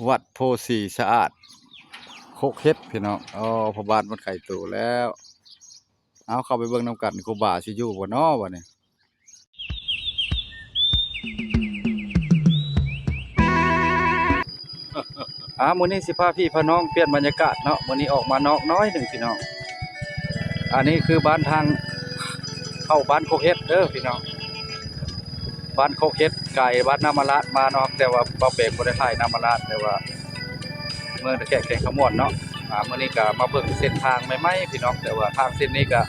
ວັດໂພສີສະອາດ ຄົກເຫັດພີ່ນ້ອງ. ອໍ ພໍ່ບ້ານເພິ່ນໄຂໂຕແລ້ວ. ເອົາ ເຂົ້າໄປເບິ່ງນຳກັນ ຄູບາຊິຢູ່ບໍ່ນໍບັດນີ້. ອ່າ ມື້ນີ້ຊິພາພີ່ພານ້ອງປ່ຽນບັນຍາກາດເນາະ. ມື້ນີ້ອອກມານອກໜ້ອຍໜຶ່ງພີ່ນ້ອງ. ອັນນີ້ຄືບ້ານທາງເຂົ້າບ້ານຄົກເຫັດເດີພີ່ນ້ອງ. ບ້ານຄົກເຫັດ ກາຍບ້ານນ້ຳມະລາດມາເນາະ, ແຕ່ວ່າບ່າວແປງບໍ່ໄດ້ຖ່າຍນ້ຳມະລາດ ແຕ່ວ່າເມືອງຕະແກະແຂວງຄຳມ່ວນເນາະ. ອ່າ ມື້ນີ້ກະມາເບິ່ງເສັ້ນທາງໃໝ່ໆ ພີ່ນ້ອງ, ແຕ່ວ່າທາງເສັ້ນນີ້ກະ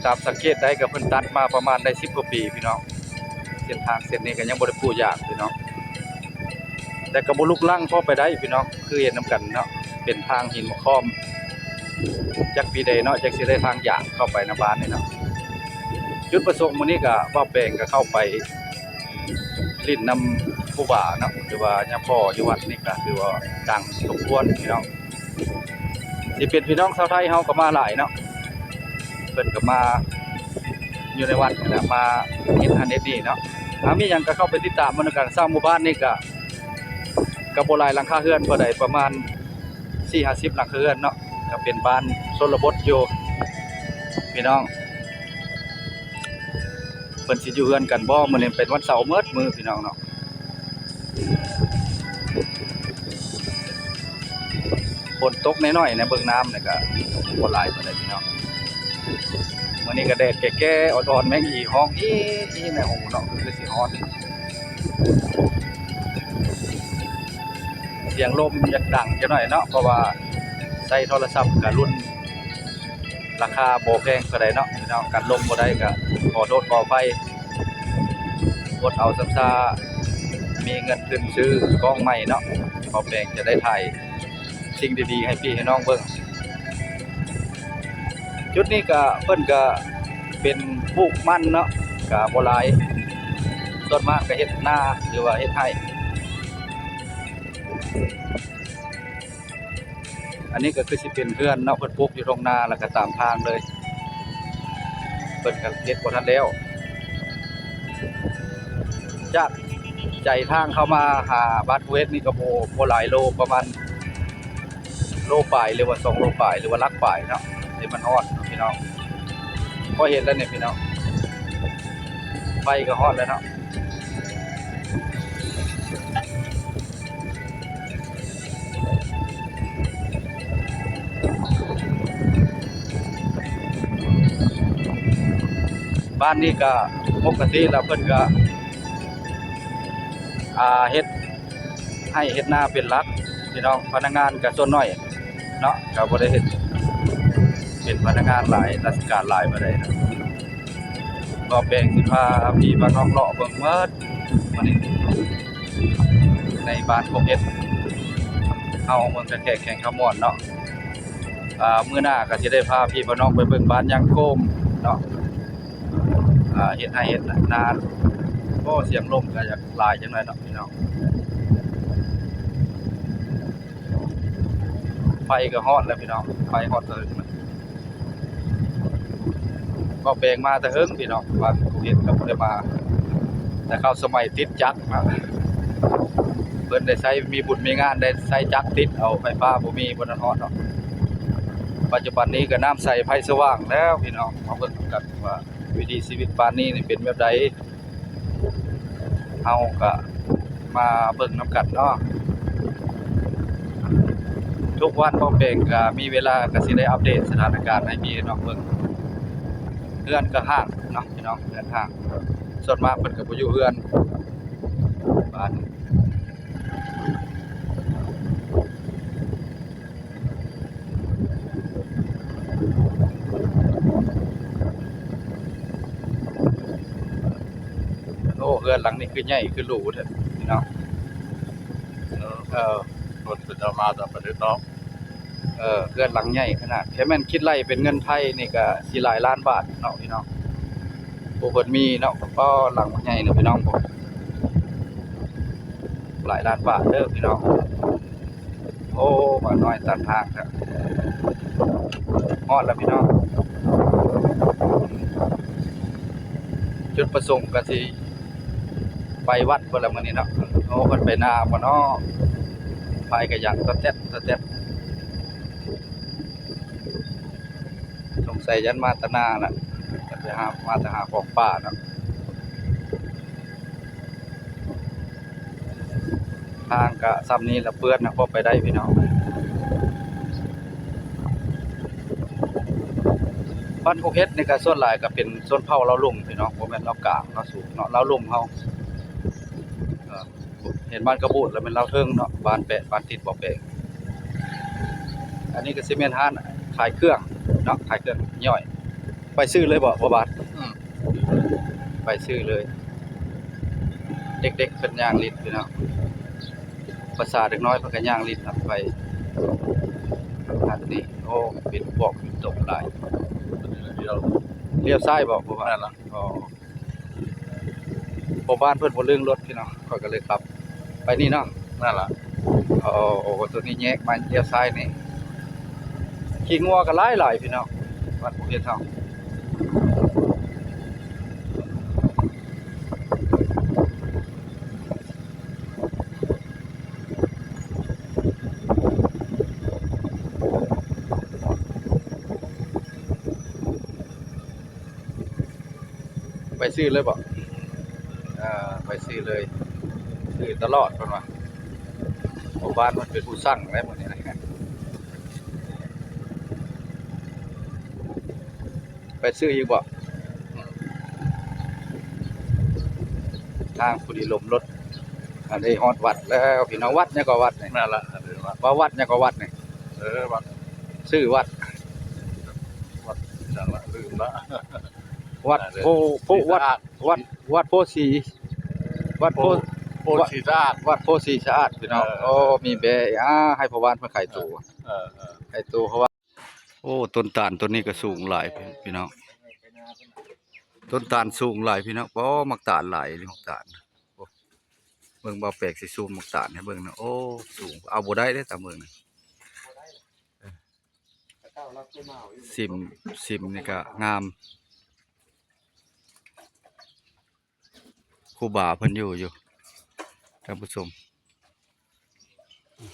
ຕາມສັງເກດໄດ້ກະເພິ່ນຕັດມາປະມານໄດ້ສິບກວ່າປີພີ່ນ້ອງ. ເສັ້ນທາງເສັ້ນນີ້ກະຍັງບໍ່ໄດ້ປູຢາງພີ່ນ້ອງ, ແຕ່ກະບໍ່ລຸກລັງພໍໄປໄດ້ພີ່ນ້ອງ, ຄືເຫັນນຳກັນເນາະ. ເປັນທາງຫີນໝາກຂອມ, ຈັກປີໃດເນາະ ຈັ່ງຊິໄດ້ທາງຢາງເຂົ້າໄປໃນບ້ານນີ້ເນາະ. ຈຸດປະສົງມື້ນີ້ກະ ບ່າວແປງກະເຂົ້າໄປຫຼິ້ນນຳຄູບາເນາະ, ຫຼືວ່າຍາພໍ່ຢູ່ວັດນີ້ກະຖືວ່າດັງສົມຄວນພີ່ນ້ອງ. ຊິເປັນພີ່ນ້ອງຊາວໄທເຮົາກະມາຫຼາຍເນາະ, ເພິ່ນກະມາຢູ່ໃນວັດນີ້ແຫຼະ ມາເຮັດອັນເຮັດນີ້ເນາະ. ຖ້າມີຫຍັງກະເຂົ້າໄປຕິດຕາມເບິ່ງນຳກັນ. ຊາວໝູ່ບ້ານນີ້ກະ ກະບໍ່ຫຼາຍຫຼັງຄາເຮືອນປານໃດ ປະມານສີ່ຫ້າສິບຫຼັງຄາເຮືອນເນາະ, ກະເປັນບ້ານຊົນນະບົດຢູ່ພີ່ນ້ອງ. ເພິ່ນຊິຢູ່ເຮືອນກັນບໍ່? ມື້ນີ້ເປັນວັນເສົາໝົດມື້ພີ່ນ້ອງເນາະ. ຝົນຕົກໜ້ອຍໆນະ, ເບິ່ງນ້ຳນີ້ກະບໍ່ຫຼາຍປານໃດພີ່ນ້ອງ. ມື້ນີ້ກະແດດແກ່ໆ ອ່ອນໆ ແມງອີຮ້ອງອີໆໃນຫູເນາະ, ຄືຊິຮ້ອນ. ສຽງລົມຢາກດັງຈັກໜ້ອຍເນາະ ເພາະວ່າໃຊ້ໂທລະສັບກະລຸ້ນ ລາຄາບໍ່ແພງປານໃດເນາະພີ່ນ້ອງ. ກັນລົມບໍ່ໄດ້ກະຂໍໂທດຂໍອະໄພ, ອົດເອົາຊ້ຳຊາ ມີເງິນທຶນຊື້ກ້ອງໃໝ່ເນາະ, ບ່າວແປງຈະໄດ້ຖ່າຍສິ່ງດີໆໃຫ້ພີ່ໃຫ້ນ້ອງເບິ່ງ. ຈຸດນີ້ກະ ເພິ່ນກະເປັນປູກມັນເນາະ, ກະບໍ່ຫຼາຍ, ສ່ວນມາກກະເຮັດນາ ຫຼືວ່າເຮັດໄຮ່. ອັນນີ້ກະຄືຊິເປັນເຮືອນເນາະ, ເພິ່ນປູກຢູ່ທົ່ງນາ ແລ້ວກະຕາມທາງເລີຍ, ເພິ່ນກະເຮັດບໍ່ທັນແລ້ວ. ຈາກໃຈທາງເຂົ້າມາຫາບ້ານພູເຫັດນີ້ກະບໍ່ ບໍ່ຫຼາຍໂລ, ປະມານໂລປາຍ ຫຼືວ່າສອງໂລປາຍ ຫຼືວ່າຫຼັກປາຍເນາະ, ທີ່ມັນຮອດເນາະພີ່ນ້ອງ. ພໍເຫັນແລ້ວນີ້ພີ່ນ້ອງ, ໄຟກະຮອດແລ້ວເນາະ. ບ້ານນີ້ກະປົກກະຕິແລ້ວ ເພິ່ນກະ ອ່າ ເຮັດໄຮ່ເຮັດນາເປັນຫຼັກພີ່ນ້ອງ, ພະນັກງານກະສ່ວນໜ້ອຍເນາະ, ກະບໍ່ໄດ້ເຮັດເປັນພະນັກງານຫຼາຍ ລາຊະການຫຼາຍປານໃດ. ບ່າວແປງຊິພາພີ່ພານ້ອງເລາະເບິ່ງໝົດມື້ນີ້ ໃນບ້ານຄົກເຫັດເຮົາ ເມືອງຕະແກະແຂວງຄຳມ່ວນເນາະ. ອ່າ ມື້ໜ້າກະຊິໄດ້ພາພີ່ພານ້ອງໄປເບິ່ງບ້ານຍາງໂກມເນາະ, ອ່າ ເຮັດໄຮ່ເຮັດນາ. ໂອ້ ສຽງລົມກະຢາກຫຼາຍຈັກໜ້ອຍເນາະພີ່ນ້ອງ. ໄຟກະຮອດແລ້ວພີ່ນ້ອງ, ໄຟຮອດເຖິງ. ບ່າວແປງມາແຕ່ເຫິງພີ່ນ້ອງ, ວ່າເຫັນກະບໍ່ໄດ້ມາ ແຕ່ເຂົ້າສະໄໝຕິດຈັກນະ, ເພິ່ນໄດ້ໃຊ້ ມີບຸນມີງານໄດ້ໃຊ້ຈັກຕິດເອົາ, ໄຟຟ້າບໍ່ມີ ບໍ່ທັນຮອດດອກ. ປັດຈຸບັນນີ້ກະນ້ຳໃສໄຟສະຫວ່າງແລ້ວພີ່ນ້ອງ, ມາເບິ່ງນຳກັນວ່າວິຖີຊີວິດບ້ານນີ້ນີ້ເປັນແບບໃດ. ເຮົາກະມາເບິ່ງນຳກັນເນາະ. ທຸກວັນບ່າວແປງກະມີເວລາກະຊິໄດ້ອັບເດດສະຖານະການໃຫ້ພີ່ໃຫ້ນ້ອງເບິ່ງ. ເຮືອນກະຮ້າງເນາະພີ່ນ້ອງ, ເຮືອນຮ້າງ, ສ່ວນມາກເພິ່ນກະບໍ່ຢູ່ເຮືອນບ້ານ. ໂອ້ ເຮືອນຫຼັງນີ້ຄືໃຫຍ່ຄືຫຼູແທ້ພີ່ນ້ອງ. ເອີ ເອີ ຄົນເຂົາເຈົ້າມາຈາກປະເທດນອກ. ເອີ ເຮືອນຫຼັງໃຫຍ່ຂະໜາດ, ແຕ່ແມ່ນຄິດໄລ່ເປັນເງິນໄທນີ້ກະຊິຫຼາຍລ້ານບາດເນາະພີ່ນ້ອງ. ຜູ້ເພິ່ນມີເນາະ, ກໍຫຼັງໃຫຍ່ເນາະພີ່ນ້ອງ, ຫຼາຍລ້ານບາດເດີພີ່ນ້ອງ. ໂອ້ ໝານ້ອຍຕັນທາງແທ້. ຮອດແລ້ວພີ່ນ້ອງ, ຈຸດປະສົງກະຊິໄປວັດພຸ້ນລະມື້ນີ້ເນາະ. ໂອ້ ເພິ່ນໄປນາບໍ່ເນາະ? ພາຍກະຍັງຕະແຕັດຕະແຕັດ ສົງໄສຢ້ານມາແຕ່ນາລະ ໄປຫາ ມາແຕ່ຫາຂອງປ່າເນາະ. ທາງກະຊ່ຳນີ້ລະ ເປື້ອນນະ ພໍໄປໄດ້ພີ່ນ້ອງ. ບ້ານກົກເຫັດນີ້ກະສ່ວນຫຼາຍກະເປັນຊົນເຜົ່າລາວລຸ່ມພີ່ນ້ອງ ບໍ່ແມ່ນລາວກາງ ລາວສູງເນາະ ລາວລຸ່ມເຮົາ. ເອີ ເຫັນບ້ານກະບູດລະແມ່ນລາວເທິງເນາະ ບ້ານແປະ ບ້ານຕິດບໍ່ແປະ. ອັນນີ້ກະຊິແມ່ນຮ້ານຂາຍເຄື່ອງເນາະ ຂາຍເຄື່ອງຍ່ອຍ. ໄປຊື້ເລີຍບໍ່ພໍ່ບ້ານ? ອືມ ໄປຊື້ເລີຍ. ເດັກໆເພິ່ນຍ່າງຫຼິ້ນພີ່ນ້ອງ ພາສາເດັກນ້ອຍເພິ່ນກະຍ່າງຫຼິ້ນນຳໄປ. ອັນນີ້ ໂອ້ ເປັນພວກເປັນຕົມຫຼາຍ. ລ້ຽວຊ້າຍບໍ່ພໍ່ບ້ານ? ອໍ ພໍ່ບ້ານເພິ່ນບໍ່ລຶ້ງລົດພີ່ນ້ອງ ຂ້ອຍກະເລີຍຂັບໄປນີ້ເນາະ. ນັ້ນລະ ໂອ້ ໂຕນີ້ແຍກມາລ້ຽວຊ້າຍນີ້. ຂີ້ງົວກະຫຼາຍໆພີ່ນ້ອງ ບ້ານພວກເຮົາ. ໄປຊື້ເລີຍບໍ່? ເອີ ໄປຊື້ເລີຍ ຊື້ຕະຫຼອດເພິ່ນວ່າ. ພໍ່ບ້ານເພິ່ນເປັນຜູ້ສັ່ງໄດ໋ມື້ນີ້ນະ. ໄປຊື້ອີກບໍ່? ທາງຜູ້ດີລົມລົດ. ອັນນີ້ຮອດວັດແລ້ວພີ່ນ້ອງ. ວັດຫຍັງກໍວັດນີ້? ນັ້ນລະ ເອີ ວັດ ວ່າວັດຫຍັງກໍວັດນີ້? ເອີ ວັດ ຊື່ວັດ ວັດຫຍັງລະ ລືມລະ. ວັດ ເອີ ໂພ ໂພ ວັດ ວັດ ວັດໂພສີ ວັດໂພ ໂພສີສະອາດ ວັດໂພສີສະອາດພີ່ນ້ອງ. ເອີ ໂອ້ ມີແບ ອາ ໃຫ້ພໍ່ບ້ານເພິ່ນຂາຍໂຕ ເອີ ເອີ ຂາຍໂຕເພາະວ່າ ໂອ້ ຕົ້ນຕານຕົ້ນນີ້ກະສູງຫຼາຍພີ່ນ້ອງ ຕົ້ນຕານສູງຫຼາຍພີ່ນ້ອງ. ໂອ້ ໝາກຕານຫຼາຍ ໝາກຕານ. ໂອ້ ເບິ່ງ ບ່າວແປກຊິຊູມໝາກຕານໃຫ້ເບິ່ງນະ. ໂອ້ ສູງ ເອົາບໍ່ໄດ້ເດ້ຕາມເບິ່ງນະ. ສິມ ສິມນີ້ກະງາມ. ຄູບາເພິ່ນຢູ່ ຢູ່ ທ່ານຜູ້ຊົມ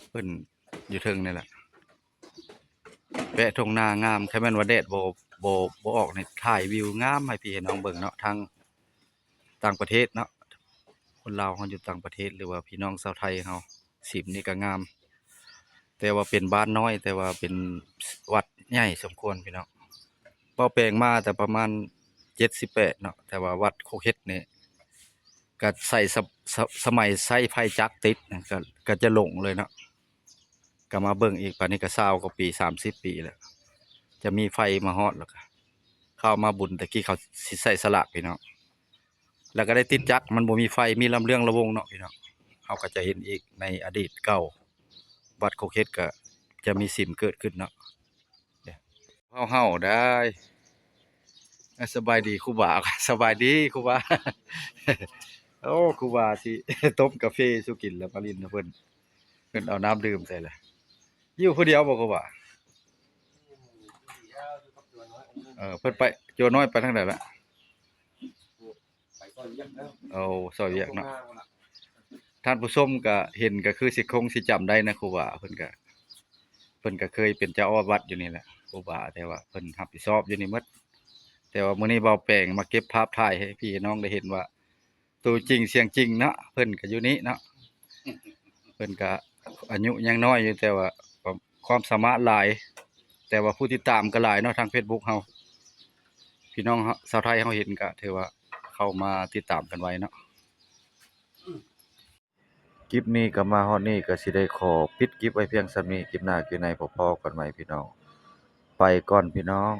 ເພິ່ນຢູ່ເທິງນີ້ແຫຼະ. ແປະທົ່ງນາງາມ ຄັນແມ່ນວ່າແດດບໍ່ ບໍ່ ບໍ່ອອກນີ້ ຖ່າຍວິວງາມໃຫ້ພີ່ໃຫ້ນ້ອງເບິ່ງເນາະ. ທາງຕ່າງປະເທດເນາະ ຄົນລາວເຮົາຢູ່ຕ່າງປະເທດ ຫຼືວ່າພີ່ນ້ອງຊາວໄທເຮົາ ສິມນີ້ກະງາມ. ແຕ່ວ່າເປັນບ້ານນ້ອຍ ແຕ່ວ່າເປັນວັດໃຫຍ່ສົມຄວນພີ່ນ້ອງ. ເວົ້າແປງມາແຕ່ປະມານເຈັດສິບແປດເນາະ ແຕ່ວ່າວັດໂຄກເຫັດນີ້ກະໃຊ້ສະ ສະ ສະໄໝໃຊ້ໄຟຈັກຕິດນະ ກະ ກະຈະຫຼົງເລີຍເນາະ. ກະມາເບິ່ງອີກ ປານນີ້ກະຊາວກວ່າປີ ສາມສິບປີແລ້ວ ຈະມີໄຟມາຮອດ. ແລ້ວກະເຂົ້າມາບຸນ ແຕ່ກີ້ເຂົາຊິໃສ່ສະຫຼາກພີ່ນ້ອງ. ແລ້ວກະໄດ້ຕິດຈັກ ມັນບໍ່ມີໄຟ ມີລຳເລື່ອງລະວົງເນາະພີ່ນ້ອງ. ເຮົາກະຈະເຫັນອີກໃນອະດີດເກົ່າ ວັດໂຄກເຫັດກະຈະມີສິມເກີດຂຶ້ນເນາະ. ເຮົາໆ ໄດ້ ສະບາຍດີຄູບາ ສະບາຍດີຄູບາ. ໂອ້ ຄູບາຊິຕົ້ມກາເຟສູ່ກິນ ແລ້ວມາຫຼິ້ນນຳເພິ່ນ ເພິ່ນເອົານ້ຳດື່ມໃສ່ລະ. ຢູ່ຜູ້ດຽວບໍ່ຄູບາ? ເອີ ເພິ່ນໄປ ຈົວນ້ອຍໄປທາງໃດລະ? ໂອ້ ຊ່ອຍວຽກເນາະ. ທ່ານຜູ້ຊົມກະເຫັນກະຄືຊິຄົງຊິຈຳໄດ້ນະ ຄູບາເພິ່ນກະ ເພິ່ນກະເຄີຍເປັນເຈົ້າອາວາດວັດຢູ່ນີ້ແຫຼະ ຄູບາ ແຕ່ວ່າເພິ່ນຮັບຜິດຊອບຢູ່ນີ້ໝົດ. ແຕ່ວ່າມື້ນີ້ບ່າວແປງມາເກັບພາບຖ່າຍໃຫ້ພີ່ໃຫ້ນ້ອງໄດ້ເຫັນວ່າ ໂຕຈິງສຽງຈິງເນາະ ເພິ່ນກະຢູ່ນີ້ເນາະ. ເພິ່ນກະອາຍຸຍັງນ້ອຍຢູ່ ແຕ່ວ່າຄວາມສາມາດຫຼາຍ ແຕ່ວ່າຜູ້ຕິດຕາມກະຫຼາຍເນາະ ທາງເຟສບຸກເຮົາ. ພີ່ນ້ອງເຮົາ ຊາວໄທເຮົາເຫັນກະຖືວ່າເຂົ້າມາຕິດຕາມກັນໄວເນາະ. ຄລິບນີ້ກະມາຮອດນີ້ ກະຊິໄດ້ຂໍປິດຄລິບໄວ້ພຽງສ່ຳນີ້. ຄລິບໜ້າຄລິບໃນ ພໍ້ກັນໃໝ່ພີ່ນ້ອງ. ໄປກ່ອນພີ່ນ້ອງ.